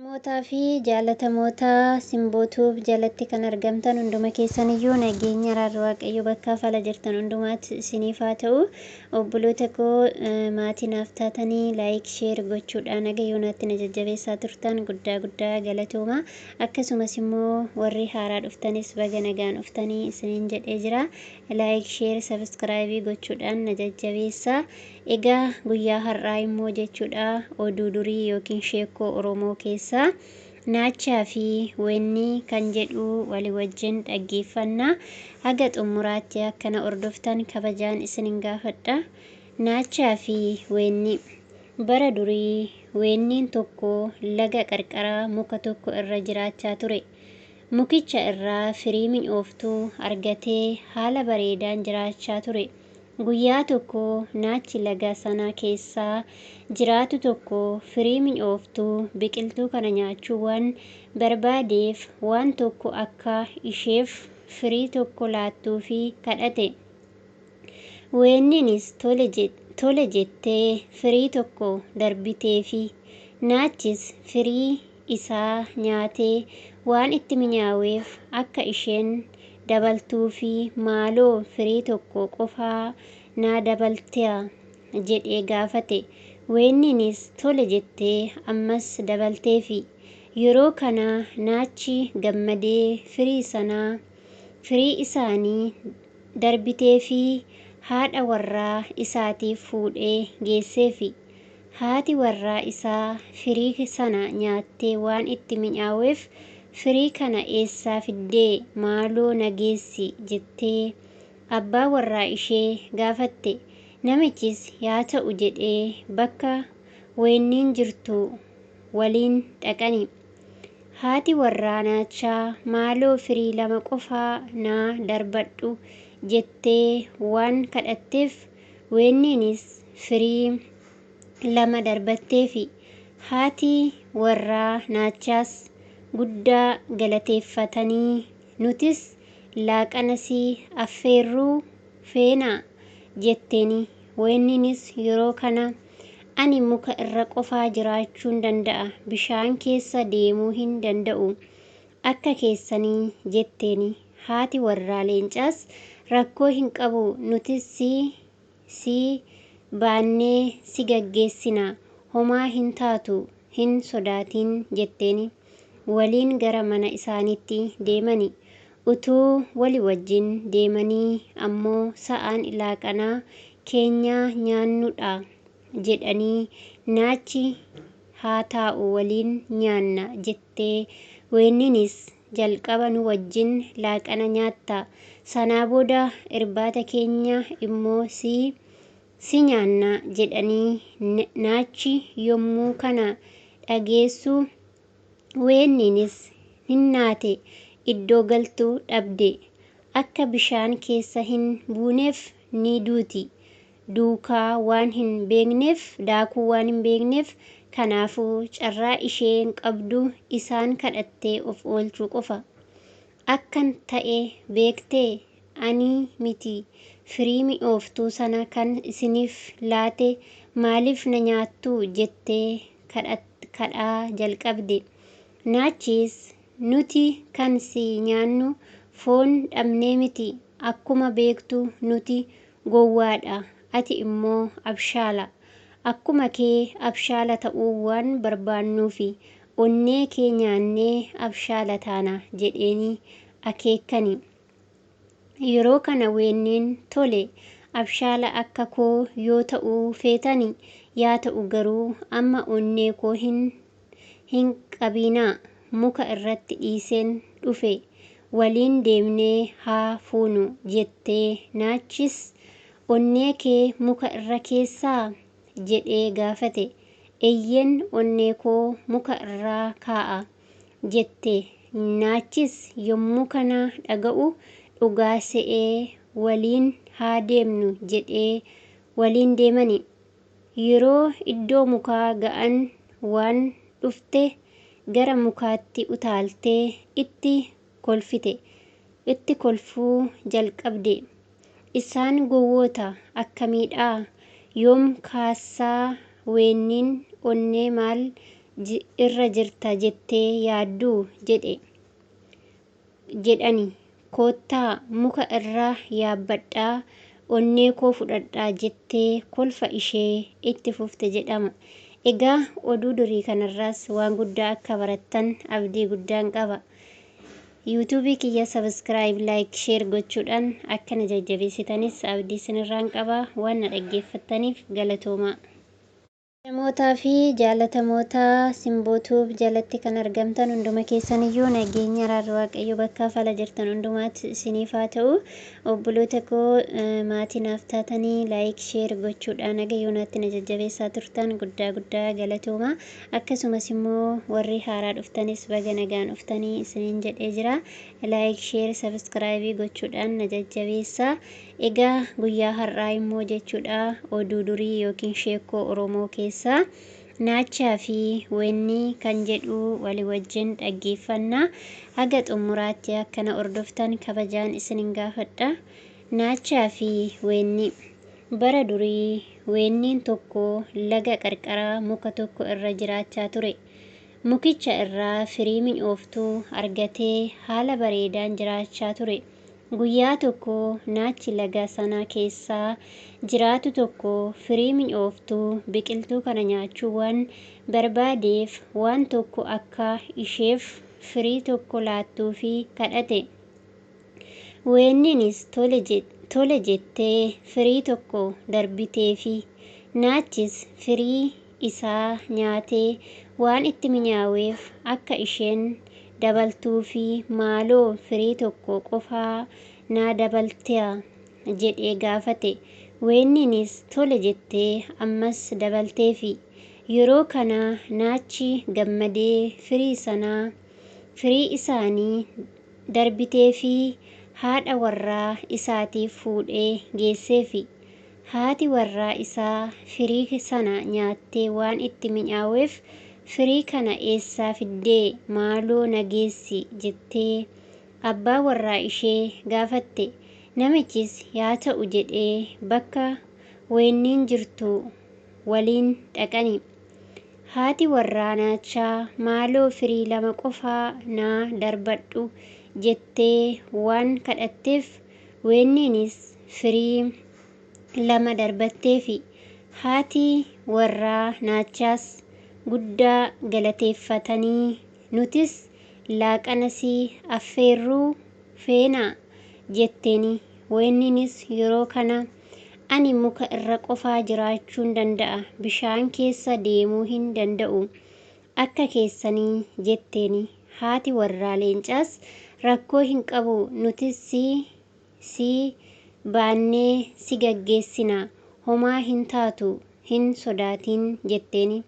Kabajamootaa fi jaalatamoota Simboo Tube jalatti kan argamtan hunduma keessaniyyuu nageenya araarri Waaqayyo bakka fala jirtan hundumaatti isiniif haa ta'u. Obboloota koo maatii naaf taatanii like share gochuudhaan haga yoonaatti na jajjabeessaa turtan guddaa guddaa galatooma. Akkasumas immoo warri haaraa dhuftanis baga nagaan dhuftanii isiniin jedhee jira. Like share subscribe gochuudhaan na jajjabeessaa. Egaa guyyaa har'aa immoo jechuudha oduu durii yookiin sheekkoo Oromoo keessaa Naachaa fi Weennii kan jedhu wali wajjin dhaggeeffanna. Haga xumuraatti akka na hordoftan kabajaan isinin gaafadha. Naachaa fi Weennii. Bara durii Weenniin tokko laga qarqara muka tokko irra jiraachaa ture. Mukicha irraa firii mi'ooftuu argatee haala bareedaan jiraachaa ture. Guyyaa tokko naachi laga sana keessa jiraatu tokko firii mi'ooftuu biqiltuu kana nyaachuu waan barbaadeef waan tokko akka isheef firii tokko laattuufi kadhate. Weenniinis tole jettee firii tokko darbiteefi. Naachis firii isaa nyaatee waan itti minyaaweef akka isheen dabaltuufi maaloo firii tokko qofaa naa dabaltaa jedhee gaafate. Weenniinis tole jettee ammas dabalteefi. Yeroo kana naachi gammadee firii isaanii darbiteefii haadha warraa isaatiif fuudhee geesseefi. Haati warraa isaa firii sana nyaattee waan itti mi'aaweef firii kana eessaa fiddee maaloo na geessi jettee abbaa warraa ishee gaafatte. Namichis yaa ta'u jedhee bakka weenniin jirtu waliin dhaqani. Haati warraa naachaa maaloo firii lama qofaa naa darbadhu jettee waan kadhatteef weenniinis firii lama darbatteefi. Haati warraa naachaas guddaa galateeffatanii nutis laaqana si affeerruu feenaa jetteeni. Weenniinis yeroo kana ani muka irra qofaa jiraachuun danda'a, bishaan keessa deemuu hin danda'u akka keessanii jetteeni. Haati warraa leencaas rakkoo hin qabu nutis si baannee si gaggeessina homaa hin taatu hin sodaatin jetteeni. Waliin gara mana isaaniitti deemani. Utuu wali wajjin deemanii ammoo sa'aan laaqanaa keenyaa nyaannudha jedhanii naachi haa taa'u waliin nyaanna jettee weenniinis jalqaba nu wajjin laaqana nyaatta sanaa booda irbaata keenya immoo si nyaanna jedhanii naachi yommuu kana dhageessu weenniinis hin naate iddoo galtu dhabde. Akka bishaan keessa hin buuneef ni duuti. Duukaa waan hin beekneef, daakuu waan hin beekneef kanaafuu carraa isheen qabdu isaan kadhattee of oolchuu qofa. Akkan ta'e beektee? Ani miti firii mi'ooftuu sana kan isiniif laate maaliif na nyaattu jettee kadhaa jalqabde. Naachis nuti kan si nyaannu foon dhabnee miti akkuma beektu nuti gowwaadha ati immoo abshaala. Akkuma kee abshaala ta'uu waan barbaannuufi onnee kee nyaannee abshaala taana jedheeni akeekkani. Yeroo kana weenniin tole abshaala akka koo yoo ta'uu feetani yaa ta'u garuu amma onnee koo hin qabinaa muka irratti dhiiseen dhufe waliin deemnee haa fuunu jettee naachis onnee kee muka irra keessaa? jedhee gaafate. Eyyeen onnee koo muka irraa kaa'a jette. Naachis yommuu kana dhaga'u dhugaa se'ee waliin haa deemnu jedhee waliin deemani. Yeroo iddoo mukaa ga'an waan dhufte gara mukaatti utaaltee itti kolfite. Itti kolfuu jalqabde. Isaan gowwoota akkamiidhaa? Yoom kaassaa weenniin onnee maal irra jirta jettee yaadduu jedhe jedhani. Koottaa muka irra yaabbadhaa onnee koo fudhadhaa jettee kolfa ishee itti fufte jedhama. Egaa oduu durii kanarraas waan guddaa akka barattan abdii guddaan qaba. Yuutuubii kiyya subscribe, like, share gochuudhaan akka na jajjabeessitanis abdii isinirraan qaba. Waan na dhaggeeffattaniif galatoomaa. Namootaa fi jaalatamoota Simboo Tube jalatti kan argamtan hunduma keessaniyyuu nageenya araarri Waaqayyo bakka fala jirtan hundumaatti isiniif haa ta'u. Obboloota koo maatii naaf taatanii like, share gochuudhaan haga yoonaatti na jajjabeessaa turtan guddaa guddaa galatooma. Akkasumas immoo warri haaraa dhuftanis baga nagaan dhuftanii isiniin jedhee jira. Like, share, subscribe gochuudhaan na jajjabeessaa. Egaa guyyaa har'aa immoo jechuudha oduu durii yookiin sheekkoo Oromoo keessaa Naachaa fi Weennii kan jedhu walii wajjin dhaggeeffanna. Haga xumuraatti akkana hordoftan kabajaan isinin gaafadha. Naachaa fi Weennii. Bara durii weenniin tokko laga qarqara muka tokko irra jiraachaa ture. Mukicha irraa firii mi'ooftuu argatee haala bareedaan jiraachaa ture. Guyyaa tokko naachi laga sana keessa jiraatu tokko firii mi'ooftuu biqiltuu kana nyaachuu waan barbaadeef waan tokko akka isheef firii tokko laattuufi kadhate. Weenniinis tole jettee firii tokko darbiteefi. Naachis firii isaa nyaatee waan itti mi'aaweef akka isheen dabaltuufi maaloo firii tokko qofaa naa dabaltaa jedhee gaafate. Weenniinis tole jettee ammas dabalteefi. Yeroo kana naachi gammadee firii isaanii darbiteefi haadha warraa isaatiif fuudhee geesseefi. Haati warraa isaa firii sana nyaattee waan itti mi'aaweef firii kana eessaa fiddee maaloo na geessi jettee abbaa warraa ishee gaafatte. Namichis yaa ta'u jedhee bakka weenniin jirtu waliin dhaqani. Haati warraa naachaa maaloo firii lama qofaa naa darbadhu jettee waan kadhatteef weenniinis firii lama darbatteefi. Haati warraa naachaas guddaa galateeffatanii nutis laaqana si affeerruu feenaa jetteeni. Weenniinis yeroo kana ani muka irra qofaa jiraachuun danda'a, bishaan keessa deemuu hin danda'u akka keessanii jetteeni. Haati warraa leencaas rakkoo hin qabu, nutis si baannee si gaggeessina, homaa hin taatu, hin sodaatin jetteeni.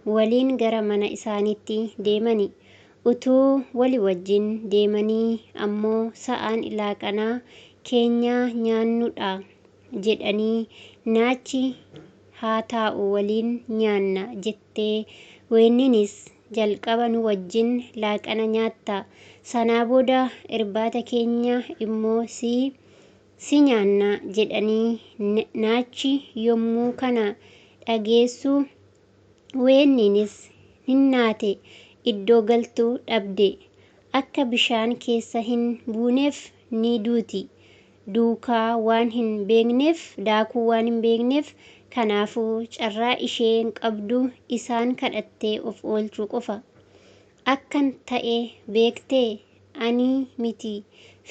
Waliin gara mana isaaniitti deemani. Utuu wali wajjin deemanii ammoo sa'aan laaqanaa keenyaa nyaannudha jedhanii naachi haa taa'u waliin nyaanna jettee weenniinis jalqaba nu wajjin laaqana nyaatta, sanaa booda irbaata keenya immoo si nyaanna jedhanii. Naachi yommuu kana dhageessu weenniinis hinnaate, iddoo galtu dhabde. Akka bishaan keessa hin buuneef ni duuti. Duukaa waan hin beekneef, daakuu waan hin beekneef, kanaafuu carraa isheen qabdu isaan kadhattee of oolchuu qofa. Akkan ta'e beektee? Ani miti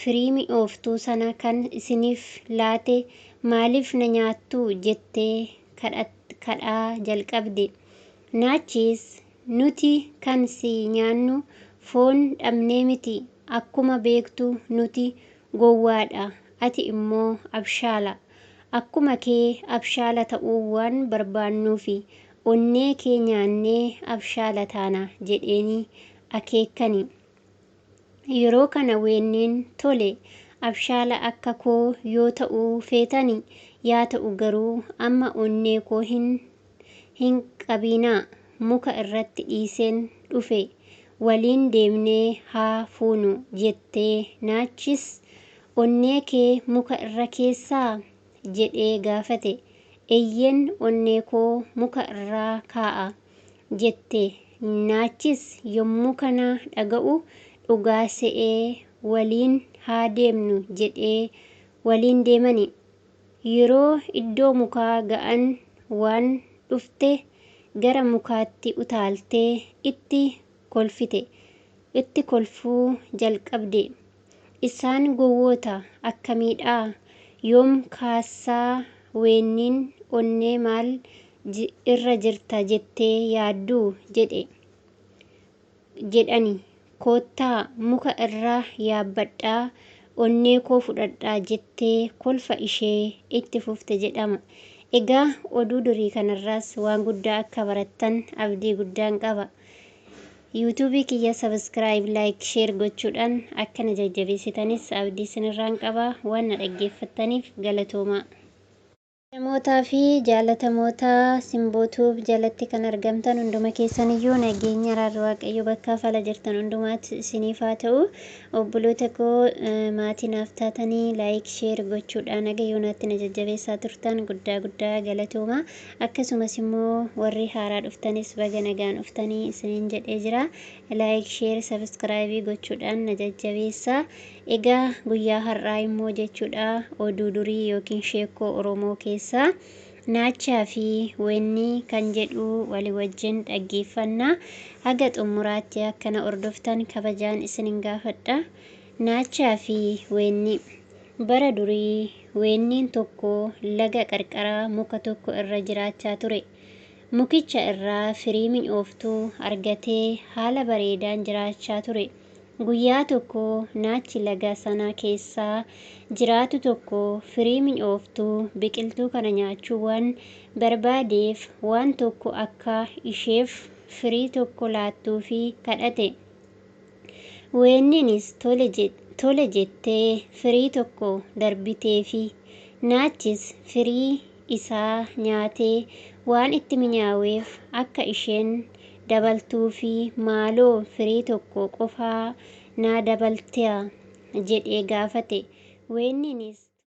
firii mi'ooftuu sana kan isiniif laate, maaliif na nyaattu jettee kadhaa jalqabde. Naachis nuti kan si nyaannu foon dhabnee miti, akkuma beektu nuti gowwaadha, ati immoo abshaala. Akkuma kee abshaala ta'uu waan barbaannuufi onnee kee nyaannee abshaala taana jedheeni akeekani. Yeroo kana weenniin tole abshaala akka koo yoo ta'uu feetani yaa ta'u, garuu amma onnee koo hin qabinaa, muka irratti dhiiseen dhufe, waliin deemnee haa fuunu jettee. Naachis onnee kee muka irra keessaa jedhee gaafate. Eeyyeen, onnee koo muka irraa kaa'a jette. Naachis yommuu kana dhaga'u dhugaa se'ee waliin haa deemnu jedhee waliin deemani. Yeroo iddoo mukaa ga'an waan dhufte gara mukaatti utaaltee itti kolfite. Itti kolfuu jalqabde. Isaan gowwoota akkamiidhaa? Yoom kaassaa weenniin onnee maal irra jirta jettee yaadduu? Jedhe jedhani. Koottaa muka irra yaabbadhaa onnee koo fudhadhaa jettee kolfa ishee itti fufte jedhama. Egaa oduu durii kanarraas waan guddaa akka barattan abdii guddaan qaba. Yuutuubii kiyya subscribe, like, share gochuudhaan akka na jajjabeessitanis abdii isinirraan qaba. Waan na dhaggeeffattaniif galatoomaa. Namootaa fi jaalatamoota Simbootuub jalatti kan argamtan hunduma keessaniyyuu nageenya araarri Waaqayyo bakka fala jirtan hundumaatti isiniif haa ta'u. Obboloota koo maatii naaf taatanii like, share gochuudhaan haga yoonaatti na jajjabeessaa turtan guddaa guddaa galatooma. Akkasumas immoo warri haaraa dhuftanis baga nagaan dhuftanii isiniin jedhee jira. Like, share, subscribe gochuudhaan na jajjabeessaa. Egaa guyyaa har'aa immoo jechuudha oduu durii yookiin sheekoo Oromoo keessaa Naachaa fi Weennii kan jedhu walii wajjin dhaggeeffanna. Haga xumuraatti akkana hordoftan kabajaan isinin gaafadha. Naachaa fi Weennii. Bara durii weenniin tokko laga qarqara muka tokko irra jiraachaa ture. Mukicha irraa firii mi'ooftuu argatee haala bareedaan jiraachaa ture. Guyyaa tokko naachi laga sana keessa jiraatu tokko firii mi'ooftuu biqiltuu kana nyaachuu waan barbaadeef waan tokko akka isheef firii tokko laattuufi kadhate. Weenniinis tole jettee firii tokko darbiteefi. Naachis firii isaa nyaatee waan itti mi'aaweef akka isheen dabaltuufi maaloo firii tokko qofaa naa dabaltaa jedhee gaafate. Weenniinis